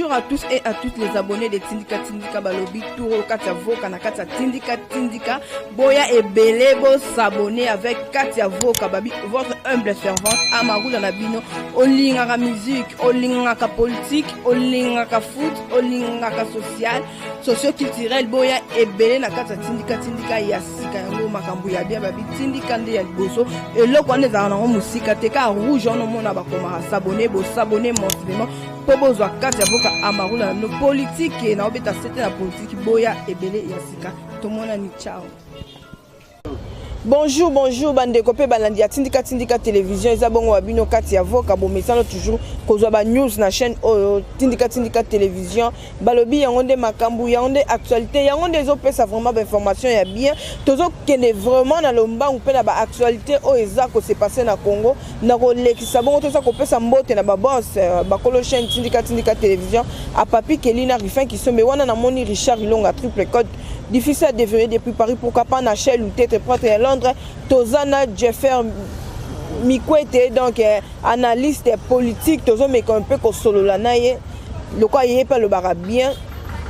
Bonjour à tous et à toutes les abonnés de Tindika Tindika Balobi Touro Katia Voka na Katia Tindika Tindika Boya ebele bo s'abonner avec Katia Voka babi votre humble servante Amarula na bino olingaka musique olingaka politique olingaka foot olingaka social socio-culturel boya ebele na kati ya Tindika Tindika ya sika yango makambo ya bien babi Tindika nde ya liboso eloko wana ezalaka nango mosika te kaka rouge wana omona bakomaka s'abonner bo s'abonner massivement mpo bozwa kati ya voka amarula na bino politike na obeta sete na politike boya ebele ya sika tomonani ciao. Bonjour, bonjour bandeko mpe balandi ya Tindika Tindika Télévision. Eza bongo wa bino kati ya voka bomesano toujours kozwa ba news na chaîne oyo Tindika Tindika Télévision. Balobi yango nde makambo, yango nde actualité, yango nde ezopesa vraiment ba information ya bien. Tozokende vraiment na lombangu mpe na ba actualité oyo eza ko se passer na Congo. Na kolekisa bongo toza kopesa mbote na ba boss bakolo chaîne Tindika Tindika Télévision, a Papi Kelly na Rufin Kisombe. Wana namoni Richard Ilonga triple code difficile à déverrouiller depuis Paris, pourquoi pas na Shell ou tête propre à Londres. Tozana Jeffer Mikwete, donc analyste politique, tozomeka un peu kosolola na ye lokola ye mpe alobaka bien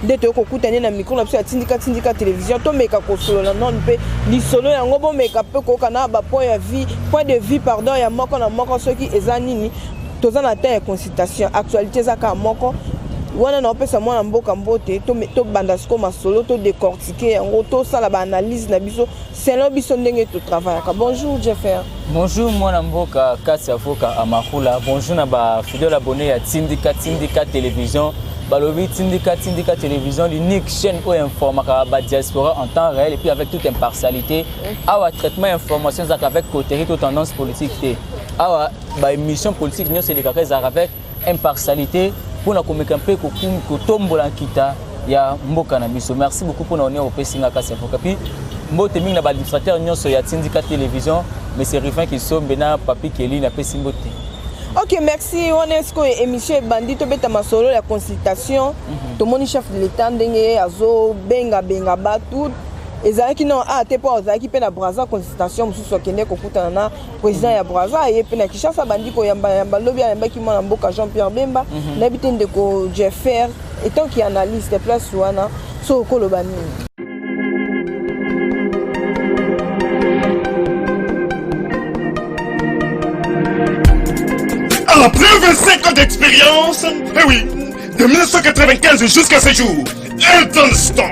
nde toyei kokutani na micro na biso ya Tindika Tindika Télévision. Tomeka kosolola nano mpe lisolo yango, bomeka mpe koyoka na ba point ya vie, point de vue pardon, ya moko na moko soki eza nini. Toza na temps ya consultation, actualité eza kaka moko wana. Na opesa mwana mboka mbote, tobanda sikoyo masolo, todécortiquer yango, tosala baanalyse na biso selon biso ndenge totravaillaka. Bonjour Jeffer. Bonjour mwana mboka Kati Avoka Amakula. Bonjour na ba fidèle abonné ya Tindika Tindika Télévision. Balobi Tindika Tindika Télévision, l'unique chaîne oyo informaka ba diaspora en temps réel et puis avec toute impartialité. Awa traitement information ezalaka avec coterie to tendance politique te. Awa ba émission politique nyonso elekaka ezalaka avec impartialité mpona komeka mpe kotombola nkita ya mboka na biso. Merci beaucoup mpona honneur opesi nga Kasi Avoka. Puis mbote mingi na baadministrateur nyonso ya Tindika Télévision, monsieur Rivin Kisombe na Papi Keli, napesi mbote. Ok, merci. Wana sikoyo émission ebandi, tobeta masolo ya consultation. Tomoni chef de l'État ndenge azobengabenga bato. Ezalaki no a te mpo azalaki mpe na Braza, consultation mosusu, akende kokutana na président ya Braza. Aye mpe na Kinshasa, abandi koyambayamba. Lobi ayambaki mwana mboka Jean Pierre Bemba. Nayebi te, ndeko Jeffer, étant que analyste, place wana so okoloba nini? Après 25 ans d'expérience, eh oui, de 1995 jusqu'à ce jour, Elton Store,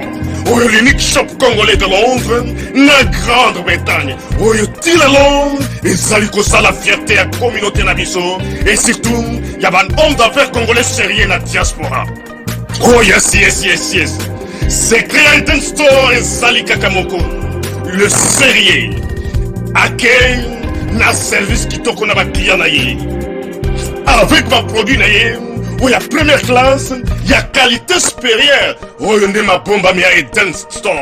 oyo l'unique shop congolais de Londres, na Grande-Bretagne, oyo tila Londres, ezali kosala fierté ya communauté na biso, et surtout, ya ba homme d'affaires congolais sérieux na diaspora. Oh yes. Secret ya Elton Store ezali kaka moko. Le sérieux. Accueil na service kitoko na baclient na ye. Avec baproduit na ye oyo ya première classe, ya qualité supérieure, oyo nde mabombami ya Eden Store.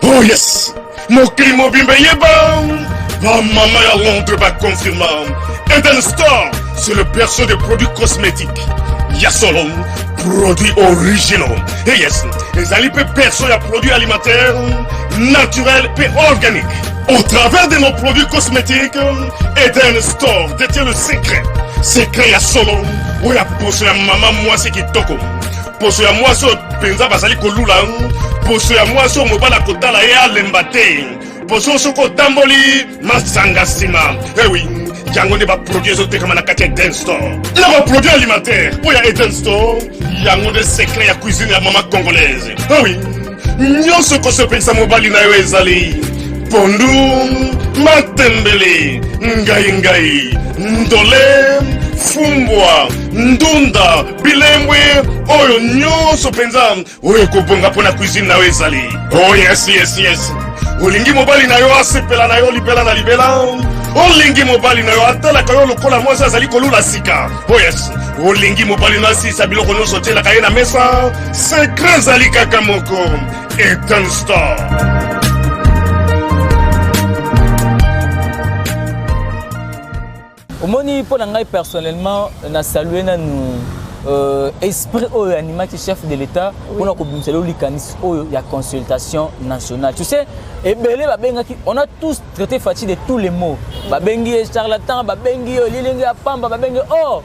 Oh yes, mokili mobimba eyeba, bamama ya Londres baconfirma, Eden Store, c'est le berceau des produits cosmétiques ya solo, produits originaux. Et yes, ezali mpe berceau ya produits alimentaires naturels mpe organiques. Au travers de nos produits cosmétiques, Eden Store détient le secret, secret ya solo oyo ya poso ya mama mwasi kitoko, poso ya mwasi oyo mpenza bazali kolula, poso ya mwasi oyo mobali akotala ye alemba te, poso soki otamboli masanga nsima. Ewi, yango nde baproduit ezotekama na kati ya Eden Store na baproduit alimentaire oyo ya Eden Store. Yango nde secret ya cuisine ya mama congolaise. Ewi, nyonso kosepelisa mobali na yo ezali pondu, matembele, ngai ngai, ndole, fumbwa, ndunda, bilembwe, oyo nyonso mpenza oyo ekobonga mpo na cuisine na yo ezali. Oh yes, olingi mobali na yo asepela na yo libela na libela, olingi mobali na yo atalaka yo lokola mwasi azali kolula sika. Oh yes, olingi mobali na asilisa biloko nyonso otielaka ye na mesa, secret ezali kaka moko: Eden Store. Omoni, mpo na ngai personnellement, na salue nanu esprit oyo animaki chef de l'État mpona kobimisa lelo likanisi oyo ya consultation nationale. Tu sais, ebele babengaki, on a tous traité Fatshi de tous les mots, babengi ye charlatan, babengi ye elilingi ya pamba, babengi or.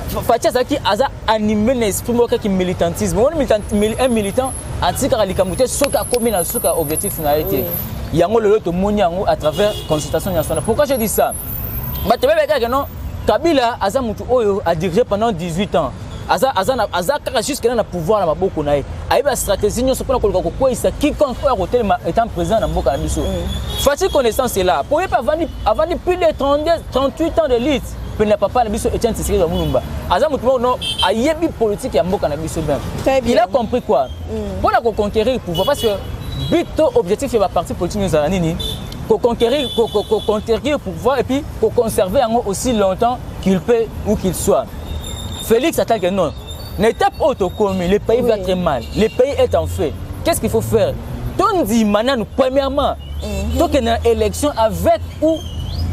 Fatshi azalaki, aza animé na esprit moko kaki militantisme. Wana un militant atikaka likambo te soki akomi na suka objectif na ye te. Yango lelo tomoni yango à travers consultation nationale. Pourquoi je dis ça? Bato bebekaka non, Kabila aza motu oyo adirigé pendant 18 ans, aza kaka jusque là na pouvoir na maboko na ye, ayebi stratégie nyonso mpona koluka kokweyisa quiconque oyo akotelema étant président na mboka na biso. Fatshi connaissance est là po ye mpe avandi plus de 32, 38 ans de lutte pene ya papa na biso Etienne Tshisekedi wa Mulumba. Aza motu moko no ayebi politique ya mboka na biso bien. Très bien. Il a compris quoi? Mpona koconquérir pouvoir, parce que but to objectif ya baparti politique nyonso ezala nini? Koconquérir pouvoir et puis koconserver yango aussi longtemps qu'il peut ou qu'il soit. Félix attaque non, na étape oyo tokomi, le pays va très mal, le pays est en feu. Qu'est-ce qu'il faut faire? Tondima nanu premièrement tokende na élection avec ou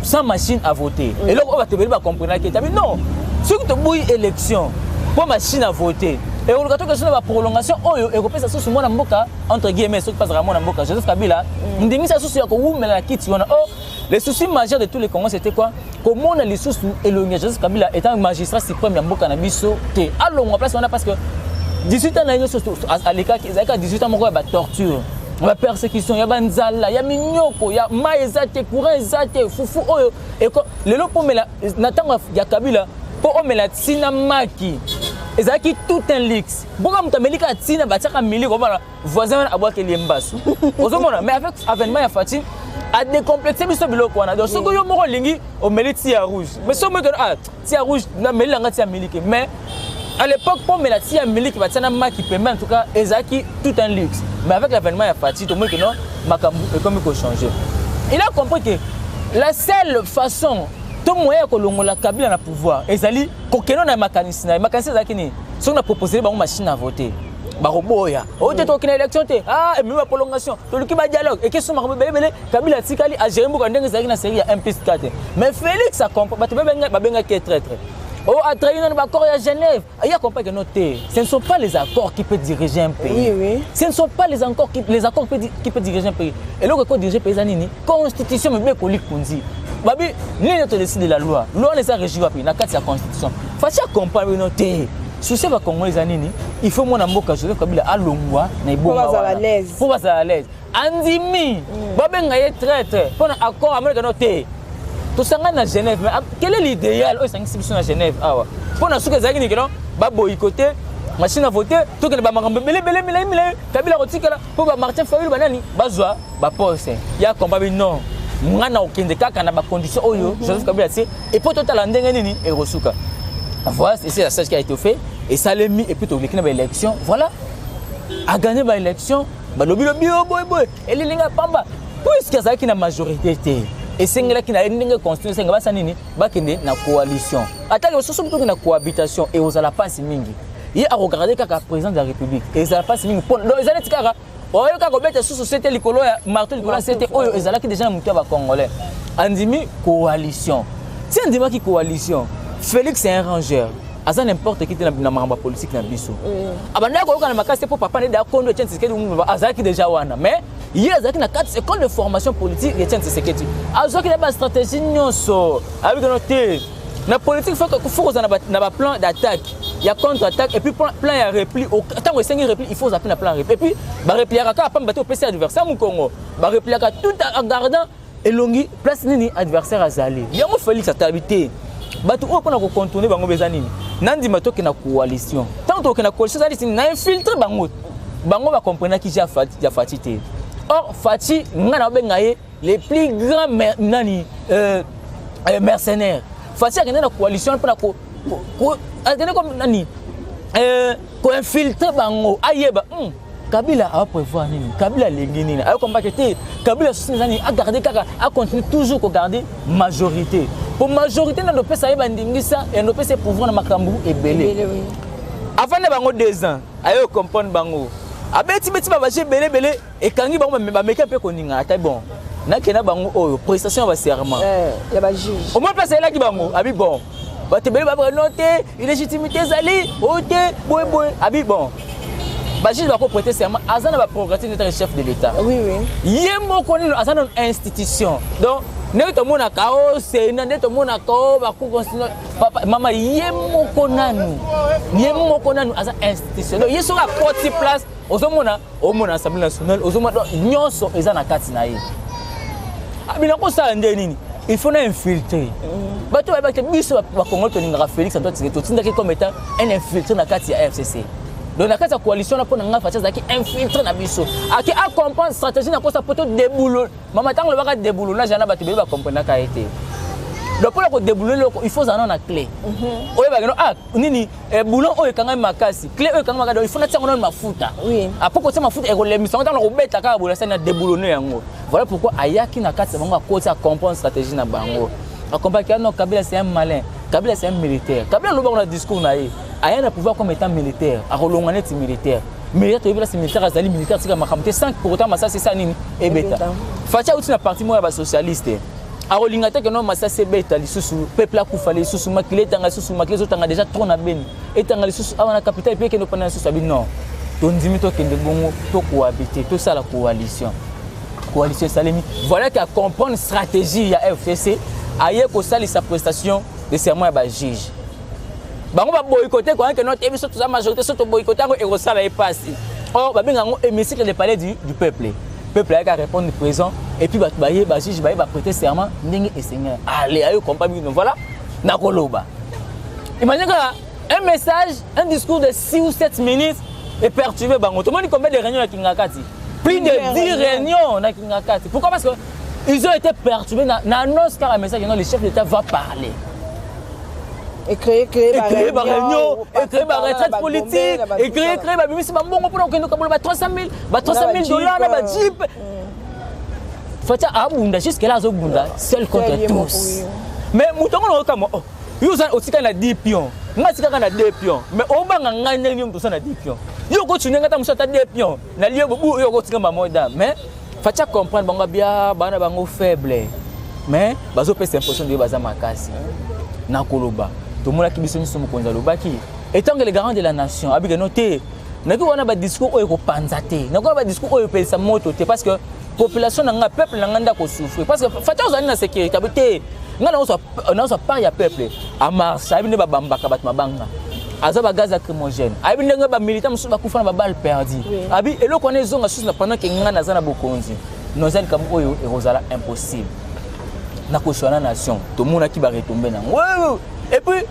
sans machine à voter. Eloko oyo bato ebele bacomprenaki etabi non, soki toboyi élection mpo machine à voter, ekoluka toke so na baprolongation oyo ekopesa susu mwana mboka, entre guillemets, soki pasaka mwana mboka Joseph Kabila ndingisa susu ya kowumela na kiti wana. Oh, le souci majeur de tous les Congolais, c'était quoi? Komona lisusu elongi ya Joseph Kabila étant magistrat suprême ya mboka na biso te, alongwa place wana, parce que 18 ans na ye nyonso alekaki ezalaki 18 ans moko ya batorture, bapersécution, ya banzala, ya minyoko, ya mai eza te, courant eza te, fufu oyo lelo mpo omela na ntango ya Kabila, mpo omela ntina maki ezalaki tout un luxe. Mpoka moto ameli kaka ntina batiaka miliki, omona voisin wana abwakeli ye mbasu, ozomona. Mais avec avènement ya Fatshi, adécomplexe biso biloko wana. Donc soki yo moko olingi, omeli ti ya rouge, mais soki omoki, ah, ti ya rouge nameli nanga ti ya miliki. Mais à l'époque, mpo omela ti ya miliki batia na maki pembe, en tout cas ezalaki tout un luxe. Mais avec l'avènement ya Fatshi, tomoni ke non, makambo ekomi kochanger. Il a compris que la seule façon to moyen ya kolongola Kabila na pouvoir ezali kokende na makanisi na ye. Makanisi ezalaki nini? Soki na proposer bango machine à voter, bakoboya oyo te, tokokende élection te, ah, ememi baprolongation, toluki badialogue, ekeso makambo ebele ebele. Kabila atikali agérer mboka ndenge ezalaki na série ya 1 plus 4. Mais Félix acomprend, bato babengaki ye traître oyo atrahi nano baaccord ya Genève. Il a compris que non te, ce ne sont pas les accords qui peuvent diriger un pays. Ce ne sont pas les accords qui peuvent diriger un pays. Eloko eko diriger pays eza nini? Constitution, mibeko likundi. Babi nini? Todécide la loi. Loi wana eza régi wapi? Na kati ya constitution. Fatshi acomprendre bino te, souci ya bacongolais eza nini? Il faut mwana mboka Joseph Kabila alongwa na ebonga bazala wana. À l'aise. Mpo bazala à l'aise. Andimi babenga ye traître mpo na accord amonaka no te, tosangani na Genève. Mais quel est l'idéal oyo esangisi biso na Genève awa? Mpo na soki ezalaki nini? Baboyikote machine à voter, tokende bamakambo ebele ebele, milai milai, Kabila kotikala mpo bamartin Fayulu banani bazwa baposte ya komba bi non, nga na kokende kaka na bacondition oyo Joseph Kabila tie epo totala ndenge nini ekosuka. Voilà, c'est la sage qui a été fait, esalemi, et puis toleki na baélection. Voilà, agagné baélection. Balobi lobi oyo boyeboye elilinga pamba, puisque azalaki na majorité te, esengelaki na ye ndenge constitution esenga basa nini? Bakende na coalition. Atake soso toke na cohabitation, ekozala mpasi mingi. Ye akogarde kaka président de la République, ezala mpasi mingi. Donc eza neti kaka oyo kaka kobeta susu sete likolo ya marteau, likolo ya sete oyo ezalaki déjà na motu ya bacongolais. Andimi coalition. Ti andimaki coalition, Félix est un rangeur, aza n'importe qui te na makambo ya politique na biso. Abandaki koyoka na makasi te mpo papa nde akondo Etienne Tshisekedi azalaki déjà wana, mais ye azalaki na kati école de formation politique Etienne Tshisekedi, azwaki na bastratégie nyonso. Ayebiki no te, na politique faut kozala na baplan d'attaque, ya contre attaque et puis plan ya repli. Ntango esengi repli, il faut ozala mpe na plan ya repli. Et puis barepliaka kaka pamba te opesi adversaire mokongo, barepliaka tout en gardant elongi place nini adversaire azali. Yango Félix atalabi te, bato oyo mpona kocontourne bango eza nini? Nandima toke na coalition. Ntango tokokende na coalition, ezali nini? Na infiltre bango. Bango bakomprenaki ya Fatshi te. Or Fatshi, ngai na babenga ye les plus grands nani mercenaire. Fatshi akende na coalition mpona akende nani koinfiltre bango, ayeba Kabila aprévoir nini, Kabila alingi nini. Ayokombaki te Kabila susi eza nini? Agarde kaka, acontinue toujours kogarde majorité, po majorité nando opesa ye bandingisa, yando opesa ye pouvoir na makambo ebele. Afandi bango 2 ans, aye comprendre bango, abeti-beti babaje ebele ebele, ekangi bango, bameki mpe koninga ata bon nakenda bango oyo prestation ya baserment. Ya bajuge. Omoi place ayelaki bango, abi bon, bato ebele babaka no te, illégitimité ezali oyo te, boyeboye. Abi bon, bajuge bako prêter serment, aza na baprérogative neti chef de l'État. Oui oui Ye moko nino aza na institution, donc Ndenge tomonaka o Sénat, nde tomonaka o bacour constitutionnel, papa mama, ye moko nanu, ye moko nanu aza institution. Donc ye soki akoti place, ozomona, omona Assemblée nationale, ozomona nyonso eza na kati na ye. Abina kosala nde nini? Il faut na infiltrer bato bayebaki te. Biso Bakongo tolingaka Félix Antoine Tshisekedi, totindaki comme étant un infiltré na kati ya FCC. Donc na kati ya coalition na, mpo na ngai, Fatshi azalaki infiltré na biso, ake acomprendre stratégie na kosa po to déboulonner. Mama, ntango lobaka déboulonnage wana, bato ebele bacomprenaka ye te. Donc mpona kodéboulonner eloko, il faut ozala na clé. Oyebaki no, ah, nini, boulon oyo ekangami makasi, clé oyo ekangami makasi, il faut natia yango nano mafuta. Apo kotia mafuta, ekolemisa yango. Ntango na kobeta kaka boye, asali na déboulonner yango. Voilà pourquoi ayaki na kati na bango, akoti, acomprendre stratégie na bango, acomprendre que non, Kabila, c'est un malin, Kabila, c'est un militaire. Kabila alobaka na discours na ye, aya na pouvoir comme étant militaire, akolonga neti militaire. Militaire, toyebi place militaire azali, militaire atika makambo te sans pour autant masasi esa nini, ebeta. Fatshi auti na parti moko ya basocialiste, akolinga te keno masasi ebeta lisusu, peuple akufa lisusu, makili etanga lisusu. Makili ezotanga déjà trop na Beni, etanga lisusu awa na capitale, epe ekende opanda lisusu. Abi non, tondimi tokende bongo, tokohabite, tosala coalition. Coalition esalemi. Voilà que acomprendre stratégie ya FCC, aye kosalisa prestation de serment ya bajuge. Bango baboyikote koyanke no te, biso toza majorité, so toboyikote yango, ekosala ye pasi. Or babenga yango hémicycle de palais du peuple. Peuple ayaki répondre présent, et puis bato baye, bajuge baye, baprêter serment ndenge esengeli. Ale aye comprendre bino. Voilà, nakoloba, imagine kaka un message, un discours de 6 ou 7 minutes eperturbe bango. Tomoni combien de réunions na Kingakati? Plus de 10 réunions na Kingakati. Pourquoi? Parce que ils ont été perturbés na annonce kaka message, non, le chef d'État va parler. Et créer créer. Créer baréunion, ecréer baretraite politique, ecréer créer, babimisi bambongo mpona kokende kokabola ba 300 000, ba 300 000 $ na bajeep. Fatshi abunda jusque là, azobunda seul contre tous. Mais moto yango naokama, oh, yo otikali na 10 pion, nga tikaka na 2 pion, mais obanga ngai ndenge nini? Moto oza na 10 pion, yo okotune ngai, ta mosu ata 2 pion nalie bobu, yo okotika bamoda. Mais Fatshi comprendre bango, bia bana bango faible, mais bazopesa impression de baza makasi. Na koloba, tomonaki biso nyonso, mokonzi alobaki étant que le garant de la nation, abike no te, nakoki wana badiscours oyo ekopanza te, nakoki wana badiscours oyo epelisa moto te, parce que population na nga, peuple na nga nde akosouffrir, parce que Fatshi ozali na sécurité abe te. Nga nazwa part ya peuple amarche, ayebi nde babambaka bato mabanga, aza bagaz lacrymogène, ayebi ndenge bamilitant mosusu bakufa na baballe perdue. Abi eloko wana ezonga susu na pendant que nga naza na bokonzi, no, eza likambo oyo ekozala impossible na koswana nation. Tomonaki baretombées nango. Et puis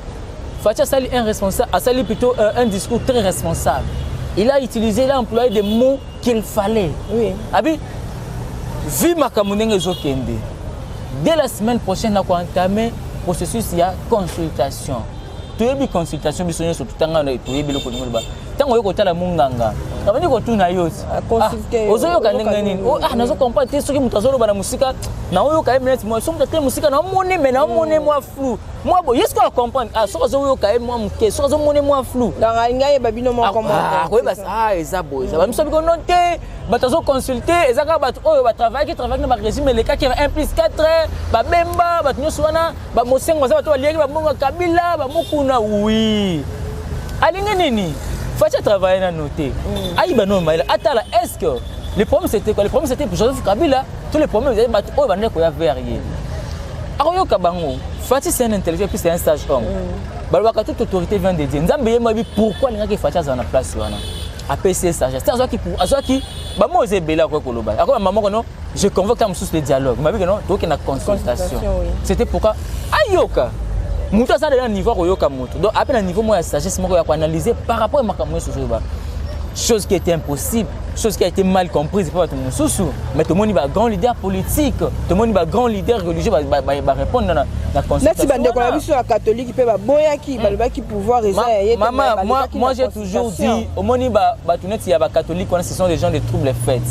Fatshi asali un responsable, asali plutôt un discours très responsable. Il a utilisé, il a employé des mots qu'il fallait. Abi vu makambo ndenge ezokende, dès la semaine prochaine nakoentame processus ya consultation. Toyebi consultation, biso nyonso totanga, toyebi eloko ndenge oloba. Ntango oye kotala monganga, abandi kotuna yo, ozoyoka ndenge nini? Ah, nazo comprendre te. Soki moto azoloba na mosika, naoyoka ye minete mwa, soki moto atele mosika, naomoni, me naomoni mwa flou, mwa boye. Ye soki acomprendre, ah, soki azoyoka ye mwa moke, soki azomoni mwa flou. Donc alingi ayeba bino moko moko. Akoyeba, ah, eza boye, eza bamiso biko no te. Bato azoconsulte eza kaka bato oyo batravaillaki, travaillaki na barégime elekaki, 1 plus 4, babemba, bato nyonso wana, bamosengo, baza bato baliaki bambongo ya Kabila, bamokuna. Oui, alingi nini? Fatshi atravaille nano te, ayiba no mayele, atala. Est ce que le problème, c'était quoi? Le problème, c'était Joseph Kabila. Tous les problèmes ezali bato oyo bandeki koya vers ye, akoyoka bango. Fatshi, c'est un intellectuel, puis c'est un sage homme. Balobaka toute autorité vient de Dieu. Nzambe ye moyebi pourquoi alingaki Fatshi azala na place wana, apesi ye sagesse te. Azwaki, azwaki bamo eza ebele, akoki koloba, akoki mama moko, non, je convoque ta mosusu le dialogue, mabike non, tokoki na consultation. C'était pourquoi ayoka moto aza deja na niveau akoyoka moto. Donc ape na niveau moko ya sagesse moko ya koanalyser par rapport ya makambo nyonso ozoyoba, chose qui était impossible, chose qui a été mal comprise mpo bato mosusu. Mais tomoni bagrand leader politique, tomoni bagrand leader religieux barépondre na neti bandeko na biso ya catholique mpe baboyaki, balobaki pouvoir eza ya ye. Mama, moi, j'ai toujours dit, omoni bato neti ya bacatholique wana, ce sont des gens de trouble faite,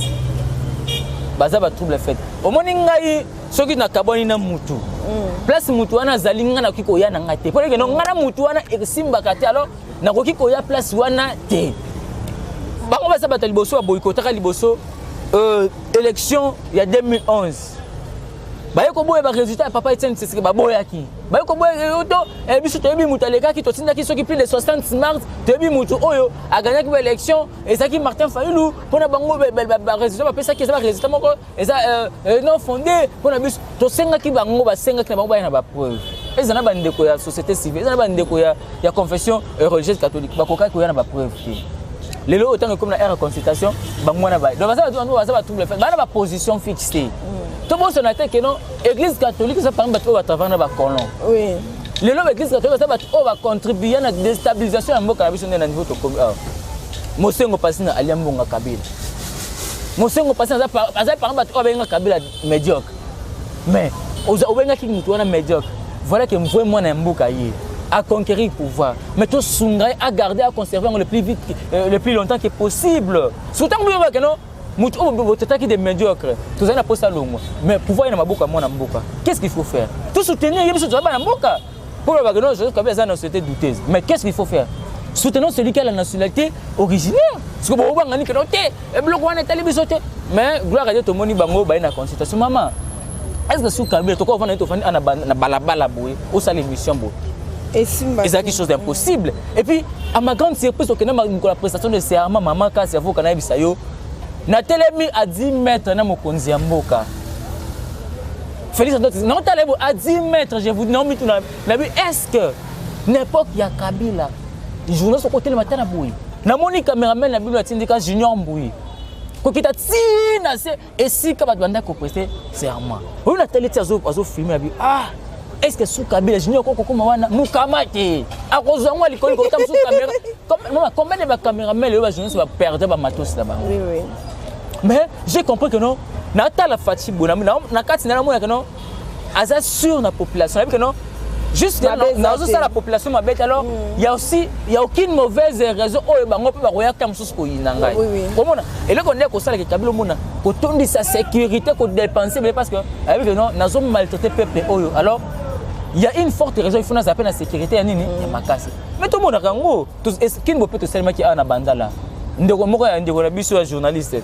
baza batrouble faite. Omoni ngai, soki nakabwani na mutu, place mutu wana azali, ngai nakoki koya na ngai te, mpo ekeno ngai na mutu wana esimbaka te. Alors nakoki koya place wana te. Bango baza bato ya liboso baboyikotaka liboso élection ya 2011. Baye koboya barésultat ya papa Etienne Tshisekedi, baboyaki. Baye koboya to biso toyebi moto alekaki, totindaki soki plus de 60 mars, toyebi moto oyo aganyaki baélection, ezalaki Martin Fayulu. Mpona bango, barésultat bapesaki eza barésultat moko eza non fondé. Mpona biso, tosengaki bango, basengaki na bango baya na bapreuve. Eza na bandeko ya société civile, eza na bandeko ya confession religieuse catholique, bakokaki koya na bapreuve te. Lelo oyo, ntango ekomi na ère ya consultation, bango wana donc baza batrouble fait, baa na baposition fixe te. Tobosana te ke non, Église catholique eza parmi bato oyo batravaille na bacolon. Lelo baéglise catholique baza bato oyo bacontribue na déstabilisation ya mboka na biso. Nde na niveau tokomi awa, Mosengo Pasi na alia mbongo Kabila. Mosengo Pasi aza parmi bato oyo abenga Kabila médiocre. Mais obengaki motu wana médiocre, voilà que mvwe mwana ya mboka ye aconquérir pouvoir, mais tosunga ye agarder, aconserver yango le plus vite, le plus longtemps que possible. Surtout ntango boyebaka no motu oyo botetaki de médiocre, tozali na posa longwa, mais pouvoir ye na maboko ya mwana mboka. Qu'est ce qu'il faut faire? Tosoutenir ye. Biso toza bana mboka mpo lobaka non, Joseph Kabila aza nationalité douteuse, mais qu'est ce qu'il faut faire? Soutenons celui qui a la nationalité originaire. Siko bobangani keno te, biloko wana etali biso te. Mais gloire à Dieu, tomoni bango baye na consultation. Mama, est ce que sous Kabila tokovanda, tofandi na balabala boye, osala émission boye? Esimba. Ezalaki chose impossible. Et puis, à ma grande surprise, okende mokolo ya prestation de serment, mama kasi avoka, nayebisa yo, natelemi à 10 mètres na mokonzi ya mboka Félix Antoine. Naotala ye boye à 10 mètres, je vous dis, naomituna nabi: est ce que na époque ya Kabila, journal soko otelema ta na boye? Namoni cameraman na bino atindika Junior Mbui kokita ntina se esika bato bandaki koprester serment. Oyo natali ti azofilme, na bi: ah, est ce que sous Kabila, Junior kokokoma wana mokama te, akozwa yango likolo kota mosusu caméra? Mama, combien de bacameraman oyo bajournaliste baperdre bamatos na bango? Oui, oui. Mais j'ai compris que non, natala Fatshi boye, na kati na namonaka non, aza sûr na population, nayebi que non, juste nazosala population mabe te. Alors il y a aussi, il y a aucune mauvaise raison oyo bango mpe bakoyaka mosusu koyina ngai. Omona eloko nde kosalaka Kabila, omona kotondisa sécurité, kodépenser ebele, parce que ayebi que non, nazo maltraité peuple oyo. Alors il y a une forte raison, il faut nazala mpe na sécurité ya nini ya makasi. Mais tomonaka yango kini bo mpe tosalemaki awa na Bandala, ndeko moko ya ndeko na biso ya journaliste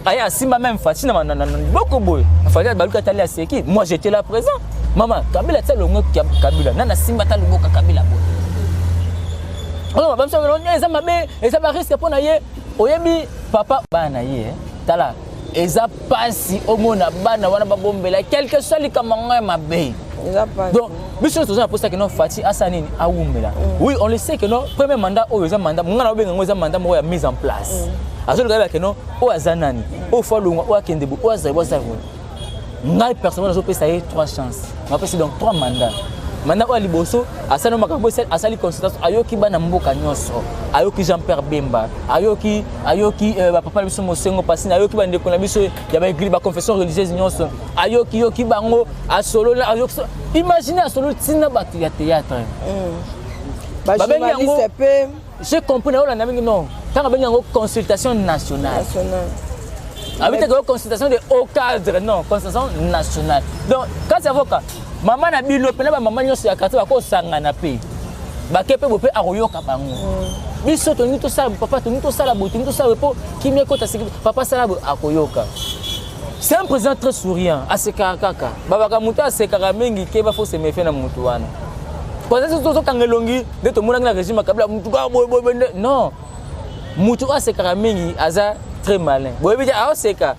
aye asimba même Fatshi na liboko boye. Fatshi baluki, atali, aseki. Moi, j'étais là présent. Mama, Kabila tia longo, Kabila nani asimba ata loboko Kabila boye? Bamiso eza mabe, eza barisque mpo na ye. Oyebi papa bana na ye, tala, eza pasi omona bana wana babombela quelque soit likambo yango ya mabe. Donc biso nyonso toza na posa ke non, Fatshi asala nini? Awumbela. Oui, on le sait que non, premier mandat oyo eza mandat nga na obenga yango eza mandat moko ya mise en place. Azoluka yeba ke non, oyo aza nani, oyo fo alongwa, oyo akende boye, oyo azali, oyo azali boye. Ngai personnellement nazopesa ye trois chances, napesi donc trois mandats. Mandat oyo ya liboso, asali makambo, asali consultation, ayoki bana mboka nyonso, ayoki Jean Pierre Bemba, ayoki bapapa na biso Mosengo Pasine, ayoki bandeko na biso ya baeglise, baconfession religieuse nyonso, ayoki yoki bango, asololi, ayoki, imagine, asololi ntina bato ya théâtre. Babengi yango, j'ai compris na olanda mingi, non, ntango abengi yango consultation nationale, abi te consultation de haut cadre, non, consultation nationale. Donc kasi avoka mama na bino mpena, bamama nyonso ya quartier bakosangana mpe bake mpe bo mpe akoyoka bango. Biso tolingi tosala, papa, tolingi tosala boye, tolingi tosala boye mpo kimia ekota siki. Papa, asala boye, akoyoka. C'est un président très souriant, asekaka kaka. Babaka moto asekaka mingi ke bafo se méfier na motu wana. Kwanza tozokanga elongi nde tomonaki na régime ya Kabila, mutu kaka boyeboye nde. Non, mutu oyo asekaka mingi aza très malin. Boyebi te aoseka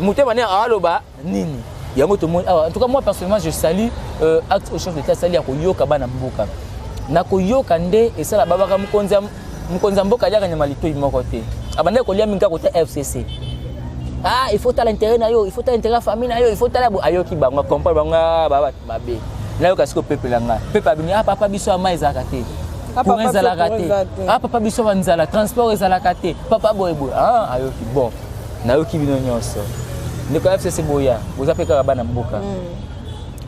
motema nde aaloba nini. Yango tomoni awa. En tout cas, moi personnellement, je salue acte au chef d'état asali ya koyoka bana mboka. Na koyoka nde esala babaka mokonzi ya mboka aliaka nyama litoi moko te. Abandaki kolia mingi kaka kota FCC. Ah, il faut tala intérêt na yo, il faut tala intérêt ya famille na yo, il faut tala. Ayoki bango, comprendre bango, baba mabe. Nayoka sikoyo peuple na ngai. Peuple abini: ah papa, biso ya mai ezalaka te, courant ezalaka te, ah papa, biso banzala, transport ezalaka te, papa, boyeboye. Ah, ayoki: bon, nayoki bino nyonso. Ndeko ya FCC, boya, boza mpe kaka bana mboka.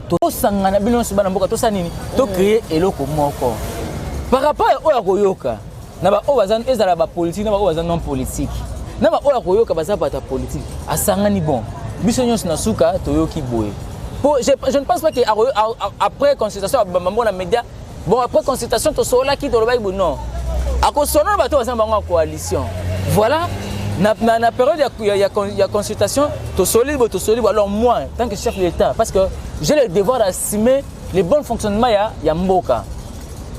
Tosangana bino nyonso bana mboka, tosala nini? Tocréer eloko moko par rapport oyo akoyoka na baoyo baza, ezala bapolitique na baoyo baza non politique, na baoyo akoyoka baza bato ya politique. Asangani, bon, biso nyonso na suka toyoki boye. Po je ne pense pas que après consultation abambango na média: bon, après consultation tosololaki, tolobaki boye. Non, akosolola bato baza na bango ya coalition. Voilà. Na période ya consultation, tosoli boye, tosoli boye. Alors moi, en tant que chef de l'État, parce que j'ai le devoir d'assumer le bon fonctionnement ya mboka,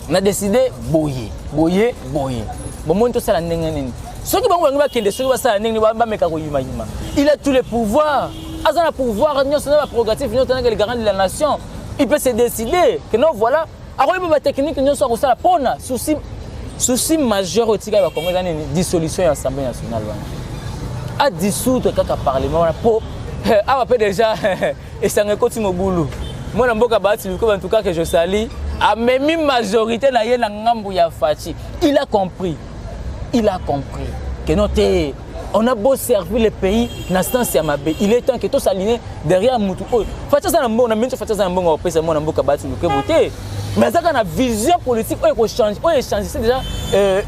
na décidé boye, boye, boye. Bomoni, tosala ndenge nini? Soki bango bangi bakende, soki basala ndenge nini, bameka koyimayima. Il a tous les pouvoirs, aza na pouvoir nyonso, na baprérogative nyonso, tanke le garant de la nation. Il peut se décider que non, voilà, akoyeba batechnique nyonso akosala mpona souci majeur oyo etikali bakongo eza nini? Dissolution ya Assemblée nationale wana, adissoudre kaka parlement wana, mpo awa mpe déjà esanga ekoti mobulu. Mwana mboka Bahati Lukwebo, en tout cas que je salue, amemi majorité na ye na ngambu ya Fatshi. Il a compris, il a compris que non te, on a beau servir le pays na sens ya mabe, il est temps que tos'aligner derrière mutu oyo. Fatshi aza na mbongo na minso, Fatshi aza na mbongo akopesa mwana mboka Bahati Lukwebo te, mais aza kaka na vision politique oyo ekochange, oyo echange déjà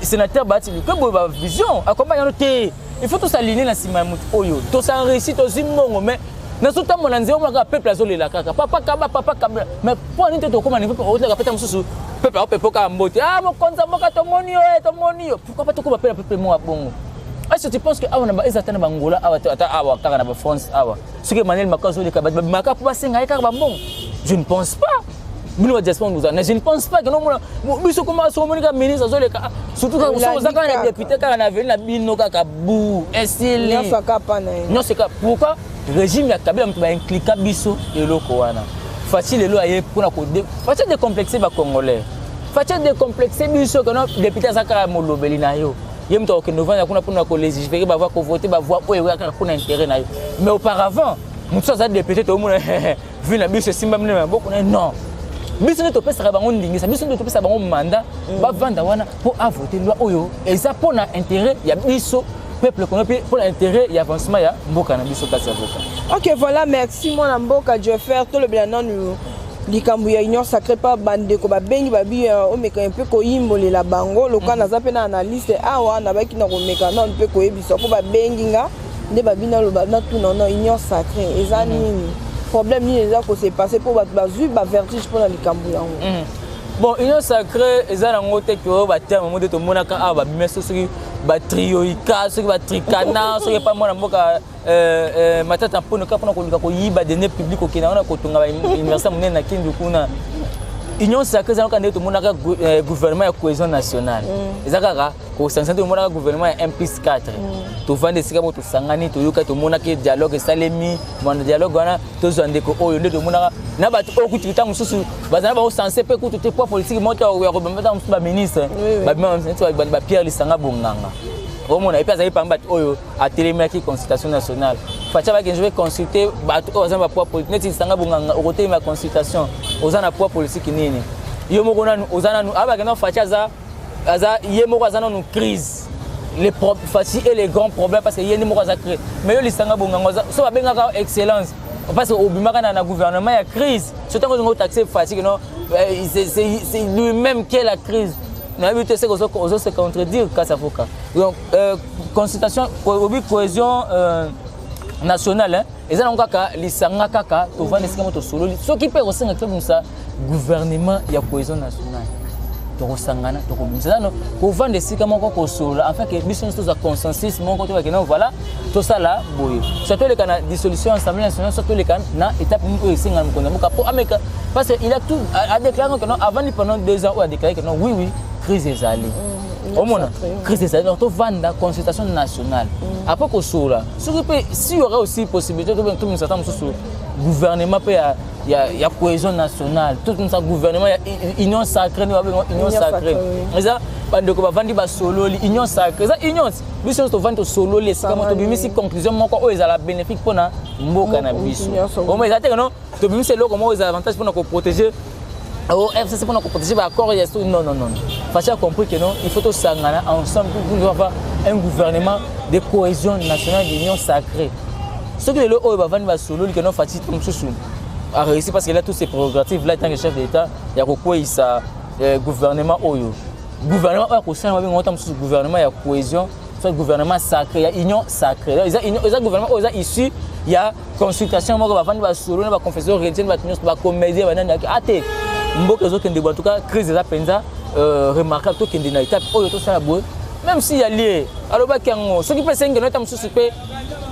sénateur Bahati Lukwebo. Bavision akomba yano te, il faut tos'aligner na nsima ya mutu oyo. Tos'enrichir, tozwi mbongo, mais nazotambola nzela, omona kaka peuple azolela kaka: "Papa kaba, papa kaba." Mais mpo nini te tokóma niveau otelaka peta mosusu, peuple aopepo kaka mbote: "Ah, mokonzi ya mboka, tomoni yo, e tomoni yo"? Pourquoi pas tokóma mpe na peuple moko ya bongo? Est-ce que tu penses que awa na eza ata na Bangola awa te, ata awa kaka na baFrance awa, soki Emmanuel Macron azoleka, bato babimaka mpo basenga ye kaka bambongo? Je ne pense pas. Bino badiaspora moza na, je ne pense pas que nomona biso koma soki omoni kaka ministre azoleka, surtout kaka soki oza kaka na député kaka na aveni na bino kaka bu esili. Nyonso aka pa na ye. Nyonso eka. Pourquoi régime ya Kabila, moto baimpliqua biso eloko wana? Fatshi lelo aye mpona Fatshi adécomplexe bacongolais. Fatshi adécomplexe biso keno député aza kaka molobeli na yo, ye moto akokende ovanda kuna mpona kolégiférer bavoix, kovote bavoix oyo ekoya kaka mpona intérêt na yo. Mais auparavant, motu aza député, toomona vi na biso esimba mine maboko na ye. Non, biso nde topesaka bango ndingisa, biso nde topesaka bango mandat, bavanda wana mpo avote loi oyo eza mpona intérêt ya biso peuple kongo, mpe mpona intérêt ya avancement ya mboka na biso kasi ya mboka. Ok, voilà, merci mwana mboka Jeffer. Tolobela nanu likambo ya Union sacrée, mpa bandeko babengi babi omeka mpe koyimbolela bango loka. Naza mpe na analyste awa, nabaki na komeka nanu mpe koyebisa mpo babengi nga nde babi naloba natuna na Union sacrée eza nini, problème nini eza kose passer, mpo bato bazwi bavertige mpona likambo yango. Bon, Union sacrée eza nango te ke oyo baterme mo nde tomonaka awa babima so, soki batrioika, soki batrikana, soki epa mwana mboka Matata Mpona kaka mpona koluka koyiba deniers publics, kokende yango na kotonga bauniversité monene na Kindu kuna. Union sacrée eza kaka nde tomonaka gouvernement ya cohésion nationale, eza kaka kosangisa nde tomonaka gouvernement ya 1 plus 4. Tovandi esika moko, tosangani, toyoka, tomonaki dialogue esalemi. Mwana dialogue wana, tozwa ndeko oyo nde tomonaka na bato oyo kutu ntango mosusu bazala bango sense mpe kutu te, poids politique moko ya kobima. Ntango mosusu baministre babima neti baPierre Lisanga Bonganga, omona epe azali parmi bato oyo atelemaki consultation nationale. Fatshi bakende mpe consulter bato oyo baza na bapoids politique neti Lisanga Bonganga. Okotelema consultation, oza na poids politique nini? Yo moko nanu oza nanu awa. Bakenda, Fatshi aza ye moko aza nanu crise, les Fatshi et les grands problèmes, parce que ye nde moko aza crise. Mais yo Lisanga Bonganga, so babengaka excellence parce que obimaka na gouvernement ya crise. So ntango ozinga otaxe Fatshi que non, c'est lui-même qui est la crise, nayebi te seke ozo se contredire kasi afoka. Donc consultation obi cohésion nationale, eza nango kaka lisanga, kaka tovanda esika mo, tosololi. Soki mpe kosenga tobimisa gouvernement ya cohésion nationale, tokosangana, tokobimisa nano kovanda esika moko, kosolola afin ke biso nyonso tozwa consensus moko, tobakende, voilà, tosala boye. Soit toleka na dissolution ya Assemblée nationale, soit toleka na étape nini oyo esengana mokonzi ya mboka mpo ameka, parce que il a tout adéclaré que non, avandi pendant 2 ans oyo adéclaré que non, oui, oui, crise ezali. Omona crise ezali, donc tovanda consultation nationale, après kosolola. Soki mpe si y aurait aussi possibilité tobimisa ata mosusu gouvernement mpe ya cohésion nationale, tobimisa gouvernement ya union sacrée, nde babenga union sacrée, eza bandeko bavandi basololi. Union sacrée eza union, biso nyonso tovandi, tosololi esika moko, tobimisi conclusion moko oyo ezala bénéfique mpona mboka na biso. Omo eza te keno tobimisi eloko moko ezala avantage mpona koprotéger au FCC, mpona koprotéger baaccord ya. Non, non, non, Fatshi a compris que non, il faut tosangana ensemble pour avoir un gouvernement de cohésion nationale, d'union sacrée. Soki lelo oyo bavandi, basololi que non, Fatshi mosusu a réussi parce qu'il a tous ses prérogatives là en tant que chef d'État ya kokweyisa gouvernement oyo, gouvernement oyo akosala babenga ota mosusu gouvernement ya cohésion, soit gouvernement sacré ya union sacrée. Eza gouvernement oyo eza issu ya consultation moko, bavandi, basolo na baconfession religieuse, bato nyonso, bacomédien, banani ate. Mboka ezokende boye, en tout cas crise eza mpenza remarquable. Tokende na étape oyo, tosala boye. Même si ya lie alobaki yango, soki mpe esengeli ata mosusu mpe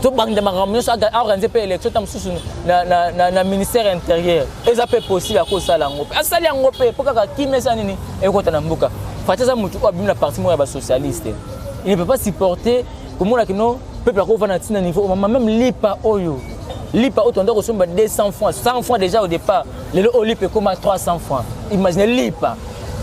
tobanda makambo nyonso, aorganize mpe élection ta mosusu na ministère intérieur, eza mpe possible. Akosala yango mpe asali yango mpe mpo kaka kimia eza nini ekota na mboka. Fatshi aza motu oyo abimi na parti moko ya basocialiste. Il ne peut pas supporter komona kino peuple akovanda ntina niveau mama. Même lipa oyo, lipa oyo tonda kosomba 200 francs, 100 francs déjà au départ, lelo oyo lipa ekoma 300 francs. Imagine lipa.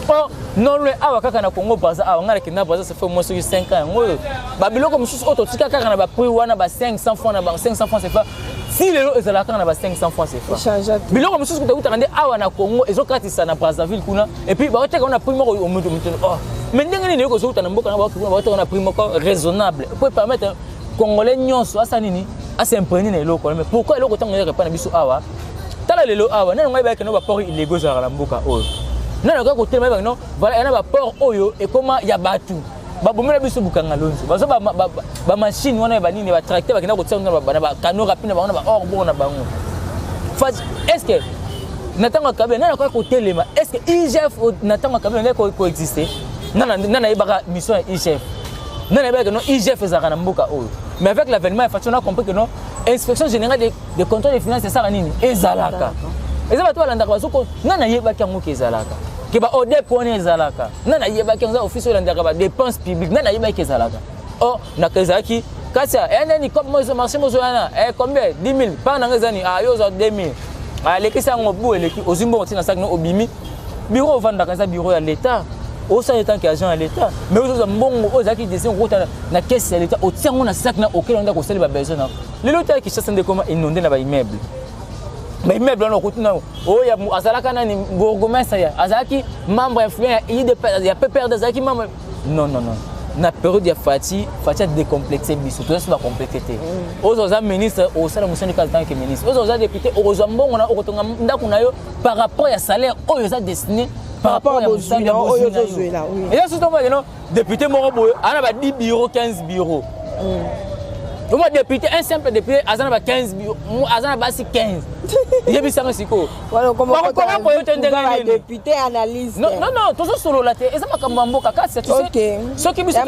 Oh non, loin awa kaka na Congo Braza awa, ngai nakenda Braza, ça fait au moins soki 5 ans yango oyo, babiloko mosusu oyo totika kaka na baprix wana ba 500 francs, na ba 500 francs CFA, si lelo ezalaka kaka na ba 500 francs CFA. Biloko mosusu kutaka nde awa na Congo ezokatisa na Brazzaville kuna, et puis baoteka na prix moko moto moto. Oh, mais ndenge nini ekozouta na mboka na kuna, baoteka na prix moko raisonnable po permettre Congolais nyonso asa nini, as'imprégner na eloko wana? Mais pourquoi eloko ntango ezaka epai na biso awa? Tala lelo awa, nani ngai bayaki no baport illégaux ezalaka na mboka oyo? Nani akoki kotelema yebaki no voilà, yana baport oyo ekoma ya bato babomela biso Bukanga Lonzo, bazwa bamachine wana ya banini, batracteur, bakenda kotia na bacanaux rapide na bango, na baor bongo na bango. Est ce que na ntango ya Kabila nani akoki kotelema? Est ce que IGF na ntango ya Kabila ndenge koexiste? Nani ayebaka mission ya IGF? Nani ayebaka no IGF ezalaka na mboka oyo? Mais avec l'avènement ya Fatshi, on a compris que non, Inspection générale de contrôle des finances esala nini, ezalaka, eza bato balandaka bazoko. Nani ayebaki yango ke ezalaka, ke ba ODEP wana ezalaka? Nani ayebaki yango, eza office oyo elandaka badépense publique? Nani ayebaki ezalaka? Or naka ezalaki kasi ya nani, comme marché mozo wana, combien? 10 000 par nanga eza nini? Ah, yo ozwa 2 000, alekisi yango bu eleki, ozwi mbongo ntina saki no, obimi bureau ovandaka, eza bureau ya l'État, osala tant que agent ya l'État, mais ozozwa mbongo oyo ezalaki destiné kokota na caisse ya l'État, otia yango na sac na okele ndako, osali babesoin na. Lelo tala Kinshasa nde ekoma inondé na baimmeuble. Baimmeuble wana okuti na oyo azalaka nani, bourgmestre ya azalaki membre influent ya UDP, ya PPRD, azalaki membre. Non, non, non, na période ya Fatshi, Fatshi adécomplexe biso, toza so bacomplexe te. Oyo oza ministre, osala mosani kaka tant que ministre. Oyo oza député, okozwa mbongo na okotonga ndako na yo par rapport ya salaire oyo eza destiné par rapport ya bozwi na oyo ozozwela. Eza surtout moko député moko boye aza na ba 10 bureau, 15 bureau. Omo député, un simple député aza na ba 15 bureau, aza na basi 15. Yebisanga sikoyo, bakokoma koyo te ndenge nini? Député analyste. Non, non, non, tozosolola te, eza makambo ya mboka. Kasi soki biso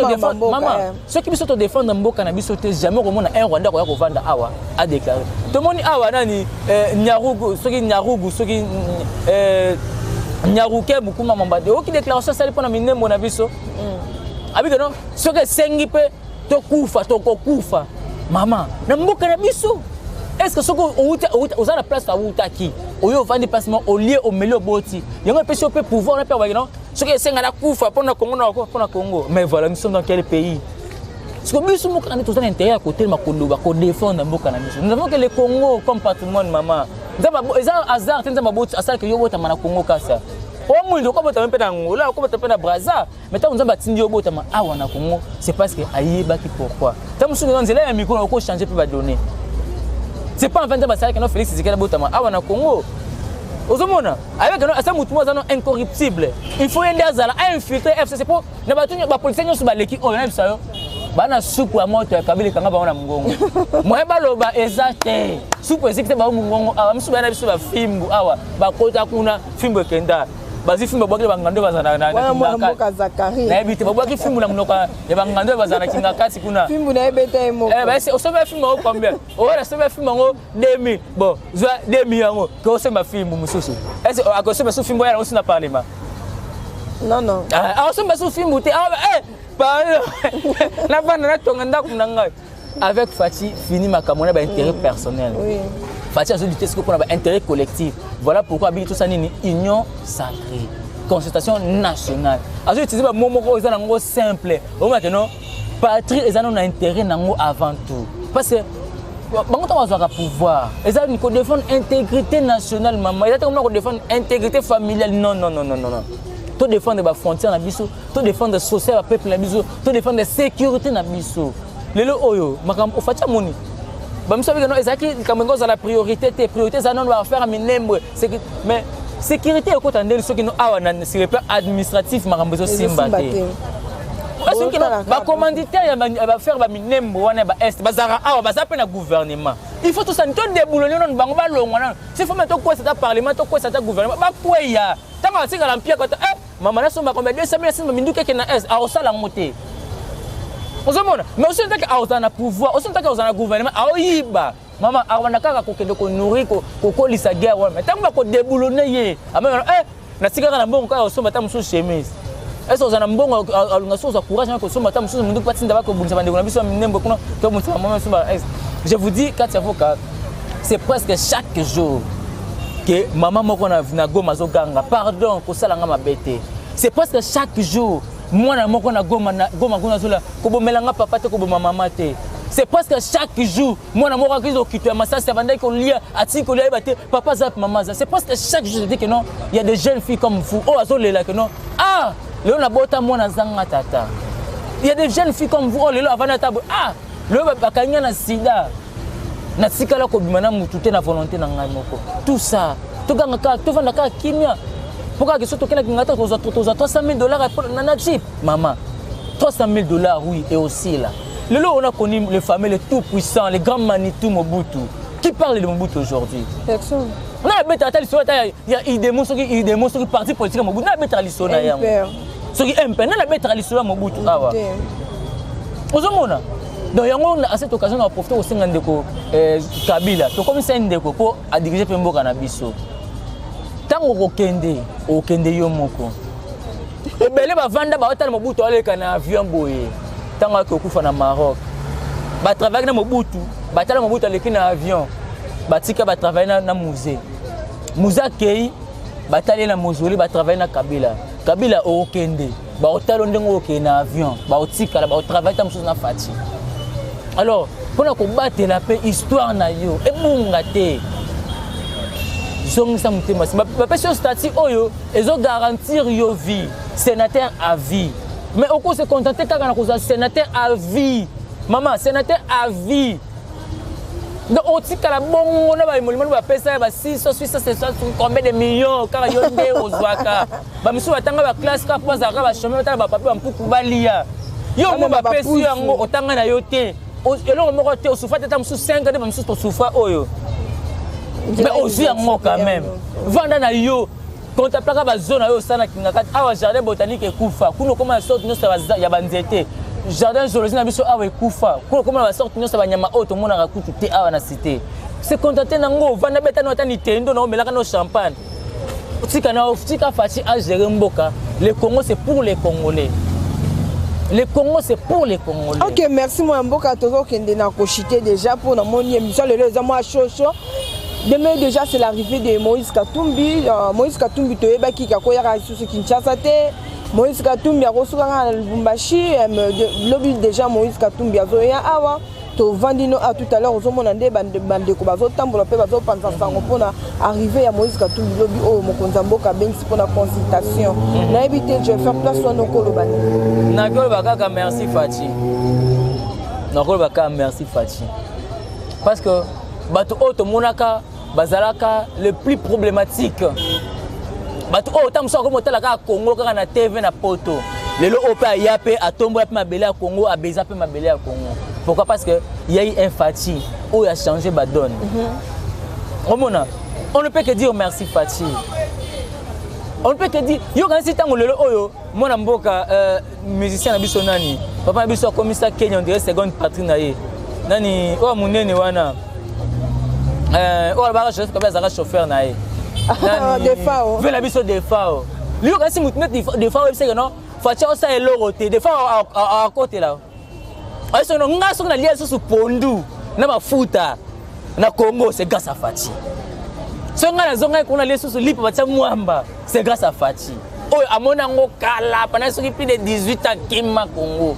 mama, soki biso todéfendre mboka na biso te, jamais okomona un Rwanda akoya kovanda awa adéclare. Tomoni awa nani, Nyarugu, soki Nyarugu, soki Nyaruke Bukuma Mambade, oki déclaration asali mpona minembo na biso, abike no, soki esengi mpe tokufa, tokokufa mama na mboka na biso. Est ce que soki oza na place awutaki oyo, ovandi place moko, olie, omeli, oboti, yango epesi yo mpe pouvoir na mpe abaki no, soki esenga nakufa mpona Congo, na wakufa mpona Congo? Mais voilà, nous sommes dans quel pays? Parce que biso moko nde toza na intérêt ya kotelema, koloba, kodéfendre mboka na biso. Nous avons que le Congo comme patrimoine, mama. Nzambe eza hasard te, Nzambe aboti asalaka yo obotama na Congo. Kasa o mwindo okobotama mpe na Angola, okobotama mpe na Braza, mais ntango Nzambe atindi yo obotama awa na Congo, c'est parce que ayebaki pourquoi. Ntango mosusu na nzela ya mikolo okochange mpe badonné. C'est pas en fait Nzambe asalaki no Félix Tshisekedi abotama awa na Congo. Ozomona ayebaki no asa motu mo aza no incorruptible, il faut ye nde azala ainfiltre FCC, mpo na bato bapoliticien nyonso baleki oyo nayebisa yo bana supu ya moto ya Kabila ekanga bango na mongongo, moye baloba eza te. Supu eziki te bango mongongo awa, misu baya na biso bafimbu awa, bakota kuna, fimbu ekenda, bazwi fimbu, babwaki bangando bazala. Nayebi te, babwaki fimbu na monoko ya bangando bazala na kinga kati kuna. Fimbu nayebeta ye moko. Osomba fimbu yango combien? Oyo nasomba fimbu yango 2000. Bon, zwa 2000 yango ke osomba fimbu mosusu. Ese akosomba su fimbu ya yango su na parlement? Non, non. Akosomba su fimbu te. Pardon, navanda, natonga ndako na ngai. Avec Fatshi, fini makambo na baintérêt personnel. Fatshi azolutte sikoyo mpona baintérêt collectif. Voilà pourquoi abiki tosala nini? Union sacrée, consultation nationale. Azoutilize bamo moko oyo eza nango simple, omaka no patrie eza nano na intérêt nango avant tout, parce que bango ntango bazwaka pouvoir eza kodéfendre intégrité nationale, mama. Eza te komona kodéfendre intégrité familiale. Non, non, non, non, non. Todéfendre bafrontière na biso, todéfendre social ya peuple na biso, todéfendre sécurité na biso. Lelo oyo makambo oFatshi amoni bamiso abiki no ezalaki likambo yango ozala priorité te. Priorité ezala nano baaffaire ya Minembwe, mais sécurité ekota ndeni soki no awa na sur le plan administratif makambo ezosimba te? Soki bacommanditaire ya baaffaire baMinembwe wana ya baest bazalaka awa, baza mpe na gouvernement. Il faut tosani todéboulonner nano bango, balongwa nano. S'il faut me tokwesa ata parlement, tokwesa ata gouvernement, bakweya. Ntango atikala mpiaka ta, mama, nasomba combien? 200 000. Asimba minduki eke na est, akosala yango te. Ozomona, mais aussi ntaki aozala na pouvoir, aussi ntaki aozala na gouvernement, aoyiba. Mama awanda kaka kokende konourrir, kokolisa guerre wana. Mais ntango bakodéboulonner ye, amema natikaka na mbongo kaka kosomba ata mosusu chemise. Est-ce ozala na mbongo, alunga so ozwa courage na kosomba ata mosusu munduki, batinda bakobundisa bandeko na biso ya Minembwe kuna, tobundisa bamama biso ba. Je vous dis, kati ya voka, c'est presque chaque jour que mama moko na Goma azoganga: "Pardon, kosala nga mabe te." C'est presque chaque jour mwana moko na Goma, na Goma kuna azola: "Kobomela nga papa te, koboma mama te." C'est presque chaque jour mwana moko akisi okito ya masasi, abandaki kolia, atiki kolia, yeba te papa aza, mama aza. C'est presque chaque jour, je dis que non, il y a des jeunes filles comme vous oyo azolela que non, ah, lelo nabota mwana azanga tata. Il y a des jeunes filles comme vous oyo lelo avandi ata boye: "Ah, lelo bakangi nga na sida, natikala kobima na mutu te na volonté na ngai moko." Tout ça, toganga kaka, tovanda kaka kimia, mpo kaka so tokendaki ngai ta tozwa 300 000 $ na jeep. Mama, 300 000 $, oui. Et aussi là, lelo on a connu le fameux, le tout puissant, le grand Manitou Mobutu. Qui parle de Mobutu aujourd'hui? Personne. Na abetaka ata lisolo ata ya idemo, soki idemo, soki parti politique ya Mobutu, na abetaka lisolo na yango. MPR. Soki MPR, nani abetaka lisolo ya Mobutu awa? Te. Ozomona, donc yango, à cette occasion na profite kosenga ndeko Kabila, tokomisa ye ndeko mpo adirige mpe mboka na biso. Ntango okokende, okende yo moko. Ebele bavanda, baotala Mobutu aleka na avion boye. Ntango ake okufa na Maroc, batravaillaki na Mobutu, batala Mobutu aleki na avion, batika batravaille na Mzee. Mzee akei, batali ye na mausolée, batravaille na Kabila. Kabila, okende, baotala ndenge okende na avion, baotikala baotravaille ta mosusu na Fatshi. Alors mpona kobatela mpe histoire na yo ebunga te, zongisa motema nsima. Bapesi yo statut oyo ezogarantir yo vie, sénateur à vie, mais okose contenter kaka na kozwa sénateur à vie. Mama, sénateur à vie, donc otikala bongo na bamolimano bapesa ya ba 600, 600, combien de millions, kaka yo nde ozwaka. Bamisusu batanga baclasse kaka mpo bazalaka bachômeurs, batala bapapier, bampuku balia yo mo. Bapesi yo yango, otanga na yo te, eloko moko te, osouffra te, ata mosusu 5 nde bamisusu tosouffra oyo, mais ozwi yango quand même. Vanda na yo, contemplaka bazone oyo osalaki kati awa. Jardin botanique ekufa kuna, okoma na sorte nyonso ya banzete. Jardin zoologie na biso awa ekufa kuna, okoma na basorte nyonso ya banyama oyo tomonaka kutu te awa na cité. Se contente nango, ovanda, beta no ata nitendo na omelaka no champagne. Tika na tika Fatshi agérer mboka. Le Congo, c'est pour les Congolais. Le Congo, c'est pour les Congolais. Ok, merci mwana mboka. Tozokende na koshite déjà mpo namoni émission lelo eza mwa shosho. Demain déjà, c'est l'arrivée de Moïse Katumbi. Moïse Katumbi, toyebaki kakoyaka lisusu Kinshasa te. Moïse Katumbi akosukaka na Lubumbashi. Lobi déjà Moïse Katumbi azoya awa. Tovandi no a tout à l'heure, ozomona nde bandeko bazotambola mpe bazopanza sango mpona arrivée ya Moïse Katumbi lobi, oyo mokonzi ya mboka abengisi mpona consultation. Nayebi te, je faire place wana, okoloba nini? Nakoloba kaka merci Fatshi, nakoloba kaka merci Fatshi, parce que bato oyo tomonaka bazalaka le plus problématique, bato oyo ta mosusu akomi otala kaka Congo kaka na TV na poto, lelo oyo mpe aya mpe atombola mpe mabele ya Congo, abeza mpe mabele ya Congo. Pourquoi? Parce que y a eu un Fatshi oyo a changé badonne. Omona, on ne peut que dire merci Fatshi, on ne peut que dire. Yo kanisi ntango lelo oyo mwana mboka, musicien na biso, nani, papa na biso akomisa Kenya on dirait seconde patrie na ye, nani oyo monene wana, oyo alobaka Joseph Kabila azalaka chauffeur na ye? Defao. Ve na biso Defao. Liyo kanisi motu neti Defao oyebiseke non, Fatshi osala eloko te. Defao akotela ayesoki no nga soki nalia lisusu pondu na mafuta na Congo, c'est grâce à Fatshi. Soki ngai nazongai kuna, nalia lisusu lipa batia mwamba, c'est grâce à Fatshi. Oyo amoni yango kala pendant soki plus de 18 ans kima Congo.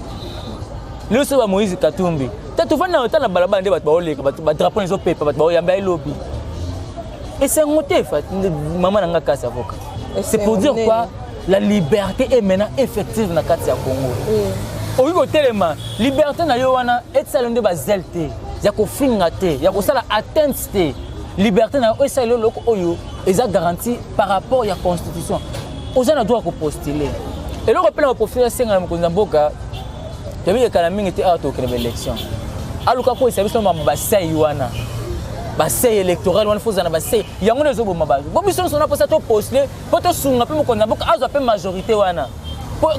Lelo soki bamoïse Katumbi te, tovandi na ota na balabala nde bato baoleka, bato badrapeau ezopepa, bato baoyamba elobi esengo te. Mama na nga kasi avocat, c'est pour dire quoi? La liberté est maintenant effective na kati ya Congo. Okoki kotelema, liberté na yo wana etisala nde bazele te ya kofinga te, ya kosala atteinte te. Liberté na yo oyo esala eloko oyo eza garantie par rapport ya constitution, oza na droit ya kopostuler eloko. Mpe na baprofite asenga na mokonzi ya mboka, toyebi ekala mingi te awa tokende baélection, aluka koyesa biso mambo basei wana, basei électoral wana. Fo ozala na basei yango nde ezoboma bato. Bo biso nyonso na mposa topostuler mpo tosunga mpe mokonzi ya mboka azwa mpe majorité wana.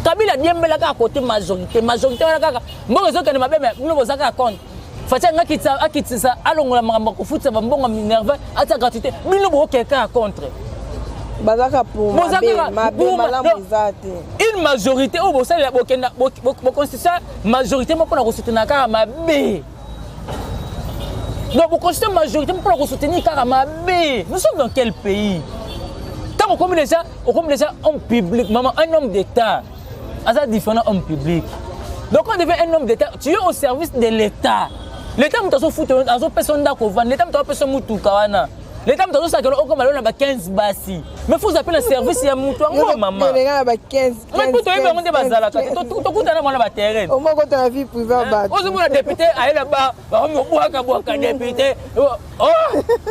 Kabila diembela kaka côté majorité, majorité wana kaka mboka ezokende mabe, mais bino boza kaka contre. Fatshi anga akitisa, alongola makambo ya kofutisa bambongo minerval, atia gratuité, bino bokokende kaka contre. Bazaka pour mabe, mabe, malamu eza te. Une majorité oyo bosalela, bokenda boconstitution majorité moko mpona kosoutenir kaka mabe. Donc boconstitution majorité mpona kosoutenir kaka mabe. Nous sommes dans quel pays? Ntango okomi déjà homme public, maman, un homme d'État aza différent homme public. Donc quand on devient un homme d'État, tu es au service de l'État. L'État moto azofuta, azopesa ndako ovanda, l'État moto azopesa mutuka wana, l'État moto azosakela okoma lelo na ba 15 basi, mais faut appeler service ya moto yango, mama. Mais mpo toyebi yango nde bazalaka te, tokutana mwana baterrain. Omokota na vie privée bato. Ozomona député ayela ba bakomi kobwaka bwaka député. Oh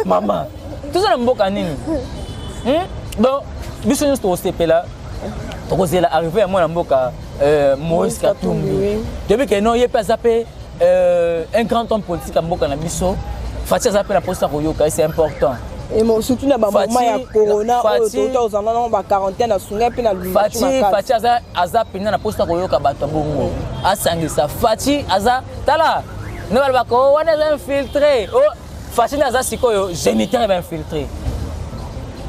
mama, toza na mboka nini? Donc biso nyonso tokosepela, tokozela arrivée ya mwana mboka Moïse Katumbi. Toyebi ke non, ye mpe aza mpe un grand homme politique ya mboka na biso. Fatshi aza mpe na mposa koyoka, c'est important. Surtout na bamoments ya corona oyo tota ozala nango baquarantaine, asungai mpe na Fatshi aza mpenza na mposa koyoka bato ya bongo, asangisa. Fatshi aza, tala nde balobaka wana eza infiltré. Fatshi nde aza sikoyo géniteur ya bainfiltré.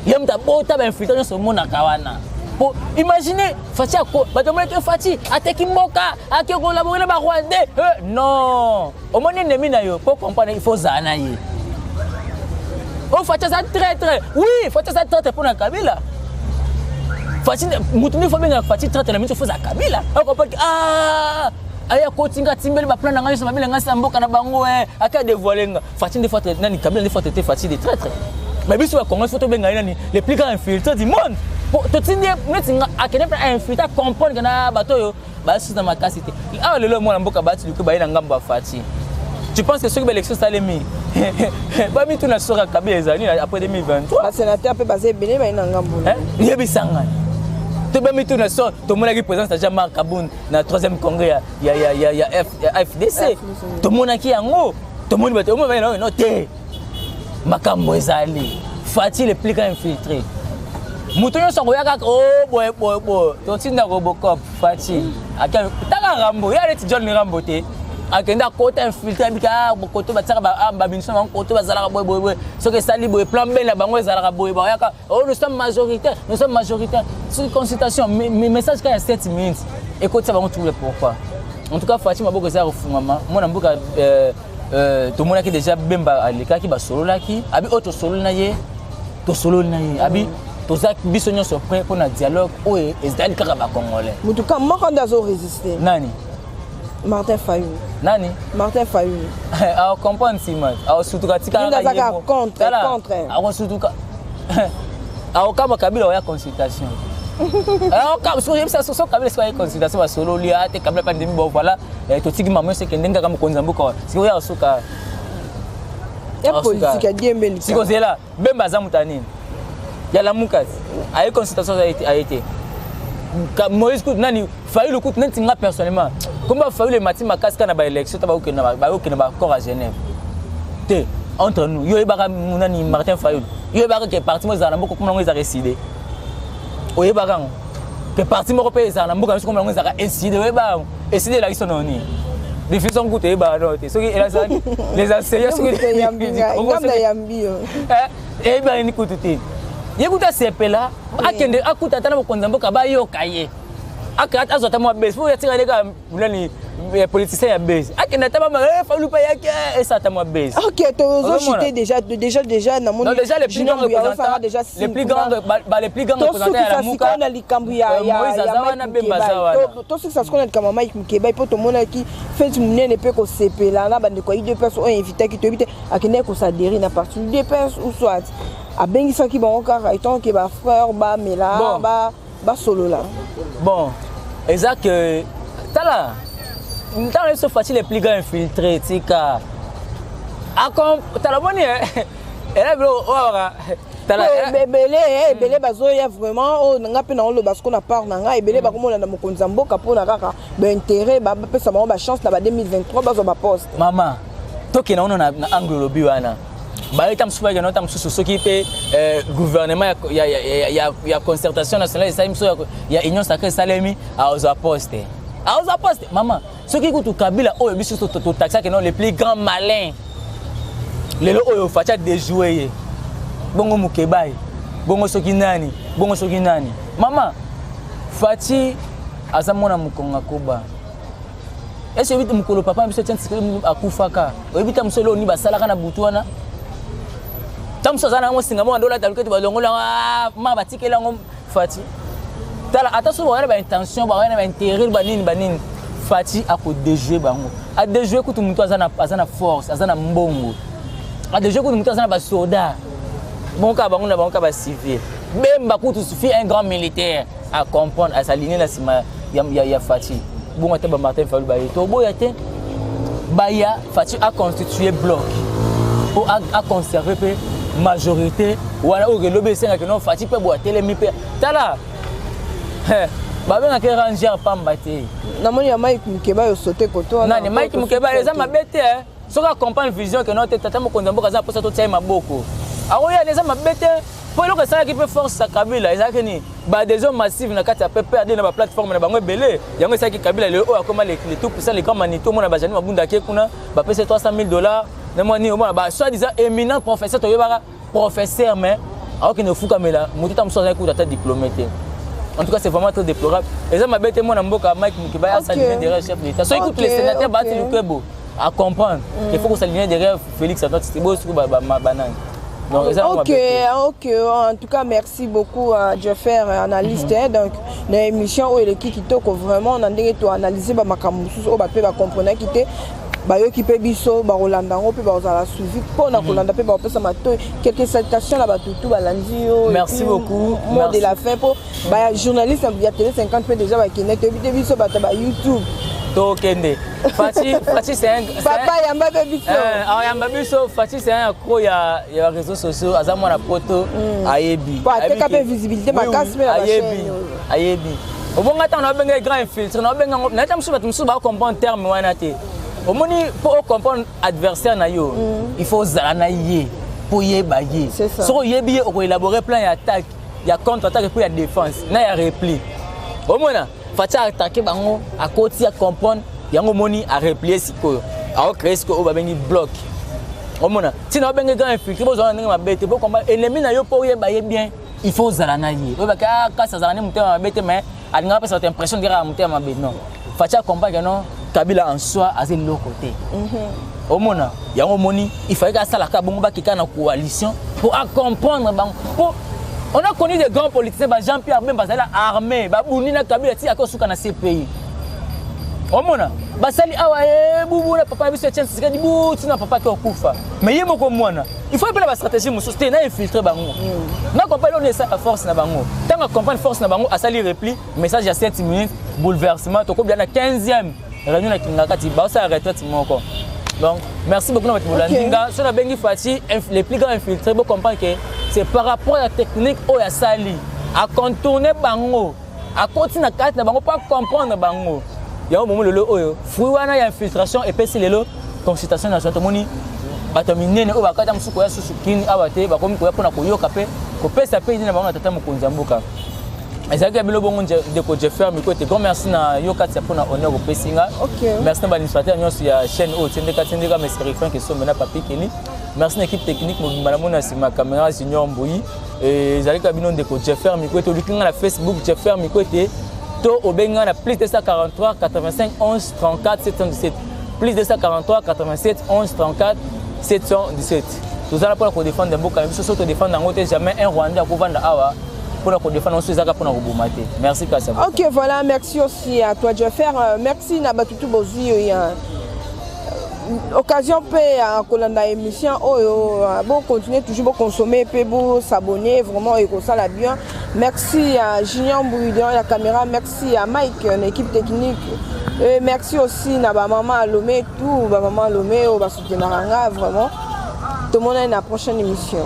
Ye moto abota bainfiltré nyonso omonaka wana. Po imagine Fatshi, bato omonaki Fatshi ateki mboka, ake collaborer na barwandais. Non, omoni ennemi na yo, po comprendre, il faut ozala na ye. Oyo Fatshi aza traître, oui, Fatshi aza traître mpo na Kabila. Fatshi, motu nde faut abengaka Fatshi traître na miso, faut eza Kabila. Acomprendre, ah, aya kotinga, atimbeli baplan na ngai nyonso mabe na ngai na mboka na bango, ake adévoile nga. Fatshi nde faut nani, Kabila nde faut traiter Fatshi de traître. Mais biso bacongolais, faut tobenga ye nani? Le plus grand infiltré du monde. Totindi neti nga akende mpe infiltré, comprendre ke na bato oyo basusu na makasi te. Awa lelo mwana mboka bati luke baye na ngambo ya Fatshi. Tu penses que soki baélection esalemi, bamituna soki ya Kabila ezali après 2023? Basénateur mpe baza ebele, baye na ngambo. Yebisanga to bamituna so. Tomonaki présence ya Jean-Marc Kabund na troisième congrès ya AFDC, tomonaki yango, tomoni bato omoi no te. Makambo ezali, Fatshi le plus grand infiltré. Moto nyonso akoya kaka o boye boye boye, totinda Robocop. Fatshi taka Rambo, ya neti John Rambo te, akende akota infiltré, abika koto batiaka bamunition bango, koto bazalaka boye boye boye. Soki esali boye, plan B na bango ezalaka boye. Bayaka: oh, nous sommes majoritaire, nous sommes majoritaire. Soki consultation, message kaka ya 7 minutes ekotisa bango trouble. Pourquoi? En tout cas, Fatshi, maboko eza kofungama, mwana mboka. Tomonaki déjà Bemba alekaki, basololaki, abi oyo tosololi na ye, tosololi na ye, abi toza biso nyonso prêt mpona dialogue oyo ezali kaka bacongolais. Motuka moko nde azoresiste. Nani? Martin Fayulu. Nani? Martin Fayulu. Acomprendre nsima, akosutuka. Tikaka contre, contre. Akosutuka, akokamba Kabila oya consultation. So Kabila soki aye consultation, basololi ate Kabila mpe andimi. Bon, voilà, totiki mama nyonso ekende kaka mokonzi ya mboka. Sikoyo oya kosuka. Ya politike adiembeli. Sikozela Bemba aza moto ya nini? Ya Lamuka. Aye consultation, aye te. Moïse kutu, nani, Fayulu kutu, neti nga personnellement, komba Fayulu emati makasi kaka na baélection ta bayokende baaccord ya Genève te. Entre nous, yo oyebaka nani? Martin Fayulu, yo oyebaka ke parti moko ezala na mboka, komona yango ezalaka ECiDé? Oyebaka yango ke parti moko mpe ezala na mboka na biso, komona yango ezalaka ECiDé? Oyebaka yango? ECiDé elakisi no nini? Définition kutu eyebaka no te. Soki elakisaki les enseignants, soki eyebaka nini kutu te. Ye kutu asepela, akende akuta ata na mokonzi ya mboka, bayoka ye, azwa ata mwa bese po atikali kaka nani, politicien ya base. Akende ata bama Fayulu mpe ayaki, esa ata mwa base. Ok, tozochute déjà, déjà, déjà. Namoni déjà les plus grands représentants, les plus grands, les plus grands représentants ya Lamuka. Na likambo ya Moïse aza wana, Bemba aza wana. Tosukisa sikoyo na likambo ya Mike Mukebayi, mpo tomonaki fête monene mpe kosepela na bandeko ya UDPS oyo invitaki. Toyebi te akendaki koadhérer na parti UDPS ou soit abengisaki bango kaka étant que bafrère, bamela, basolola. Bon, eza que tala ntango biso, Fatshi le plus grand infiltré, tika tala moni ela biloko oyo kaka. Tala ebele ebele bazoya vraiment oyo nga mpe naoloba siko na part na ngai, ebele bakomona na mokonzi ya mboka mpona kaka baintérêt, bapesa bango bachance na ba 2023 bazwa baposte. Mama, tokende wana na angle olobi wana. Baye ta mosusu bakende ta mosusu soki mpe gouvernement ya concertation nationale esalemi, so ya union sacrée esalemi, akozwa poste, akozwa poste. Mama, soki kutu Kabila oyo biso totaxaki no le plus grand malin, lelo oyo Fatshi adéjoué ye, bongo Mukebayi, bongo soki nani, bongo soki nani? Mama, Fatshi aza mwana mokonga koba. Ese oyebi mokolo papa na biso Etienne Tshisekedi akufaka, oyebi ta mosu eloko nini basalaka na butu wana? Ta mosu aza na yango singa moko andolata luketu, balongola ma batikeli yango Fatshi. Tala, ata soki baza na baintention, baza na baintérêt banini banini, Fatshi akodéjouer bango. Adéjouer kutu motu aza na force, aza na mbongo, adéjouer kutu motu aza na basoda. Bongo kaka bango na bango kaka bacivil. Bemba kutu suffit un grand militaire à comprendre, asaline na nsima ya Fatshi. Bongo ata baMartin Fayulu baye, toboya te baya. Fatshi aconstitue bloc po aconserve mpe majorité wana oyo elobi esengaki. No, Fatshi mpe boye atelemi mpe. Tala, babengaki ranger pamba te. Namoni ya Mike Mukeba yo sote koto. Nani? Mike Mukeba eza mabe te. Soki acomprendre vision ke no te, tata mokonzi ya mboka aza mposa totia ye maboko, akoya, eza mabe te. Mpo eloko esalaki mpe force ya Kabila ezalaki nini? Baadhésion massive na kati ya PPRD na baplateforme na bango ebele. Yango esalaki Kabila lelo oyo akoma le tout puissant, le grand Manitou. Omona bajani Mabunda ake kuna, bapesi 300 000 $ na mwa nini. Omona ba soi disant éminent professeur, toyebaka professeur, mais aokende ofukamela motu ta mosusu azalaki kuta ata diplômé te. En tout cas, c'est vraiment très déplorable. Eza mabe te, mwana mboka Mike Mukebayi asaline derrière chef de l'État. Soki kutu les sénateurs baati Lukwebo à comprendre qu'il faut qu'on s'aligne derrière Félix Antoine Tshisekedi, soki banani. Donc, Ok. En tout cas, merci beaucoup à Jeffer, analyste. Donc, na émission oyo eleki kitoko vraiment na ndenge toanalyse bamakambo mosusu oyo bato mpe bacomprenaki te, bayoki mpe biso, bakolanda yango mpe bakozala suivi mpona kolanda mpe bakopesa matoi. Quelques salutations na bato tu balandi yo. Merci beaucoup. Mot de la fin, mpo bajournaliste ya Télé 50 mpe déjà bakende, toyebi te biso bato ba YouTube. Tokende. Fatshi, Fatshi c'est un papa yamba mpe biso. Ayamba biso. Fatshi, c'est un accro ya réseaux sociaux, aza mwana poto, ayebi. Ateka mpe visibilité makasi mpe na ayebi, ayebi. Obonga ntango nabenga grand infiltré, nabenga nayeta mosusu, bato mosusu bacomprendre terme wana te. Omoni, mpo ocomprendre adversaire na yo, il faut ozala na ye mpo oyeba ye. Soki oyebi ye, okoélabore plan ya attaque, ya contre attaque mpo ya défense na ya repli. Omona Fatshi attaque bango, akoti, acomprendre yango. Omoni, areplie sikoyo, aocrée sikoyo oyo babengi bloc. Omona ntina babenge grand infiltré, bozala na ndenge mabe te. Bokomba ennemi na yo, mpo oyeba ye bien, il faut ozala na ye. Oyebaki kasi azala nde motema mabe te, mais alingaka apesa bato impression ndenge kaka motema mabe. Non, Fatshi acomprendre que non, Kabila en soi aza eloko te. Omona yango, omoni, il fallait asalaka bongo, bakeka na coalition pour acomprendre bango. Po on a connu des grands politiciens, ba Jean Pierre Bemba azali armé, babundi na Kabila ti akosuka na CPI. Omona basali awa ebubu na papa na biso Etienne Tshisekedi buti na papa ke okufa, mais ye moko mwana, il faut epela bastratégie mosusu te na infiltre bango, na comprendre oyo esala force na bango. Ntango acomprendre force na bango, asali repli, message ya 7 minutes, bouleversement. Tokobila na 15e réunion na Kinga kati, baosala retraite moko. Donc merci beaucoup na bato bolandi nga. So nabengi Fatshi les plus grands infiltrés, bocomprendre que c'est par rapport à la technique oyo asali, acontourne bango, akoti na kati na bango mpo acomprendre bango. Yango momo lelo oyo fruit wana ya infiltration epesi lelo consultation nationale. Tomoni bato ya minene oyo bakata mosusu koya susu kini awa te, bakomi koya mpona koyoka mpe kopesa mpe idée na bango na tata mokonzi ya mboka. Ezalaki ya bino bongo ndeko Jeffer Miko. Grand merci na yo kati ya mpona honneur opesi nga. Merci na baadministrateur nyonso ya chaîne oyo Tindika Tindika, Meseri Frank Esombe na Papi Keli. Merci na équipe technique mobimba, namoni na nsima caméra Junior Mbui. Ezalaki ya bino ndeko Jeffer Miko. Oluki nga na Facebook, Jeffer Miko ete, to obengi nga na plus 243 85 11 34 717, plus 243 87 11 34 717. Tozala mpona kodefendre mboka na biso. Soki todefendre yango te, jamais un Rwandais akovanda awa mpona kodefendre biso. Ezaka mpona koboma te. Merci kasi. Ok, voilà, merci aussi à toi Jeffer. Merci na batutu bozwi occasion mpe ya kolanda émission oyo. Bocontinue toujours boconsommer mpe bosabonner, vraiment ekosala bien. Merci à Junior Mbouyi derrière la caméra, merci à Mike na équipe technique et merci aussi na bamama Alomé, tout bamama Alomé oyo basoutenaka nga. Vraiment, tomonani na prochaine émission.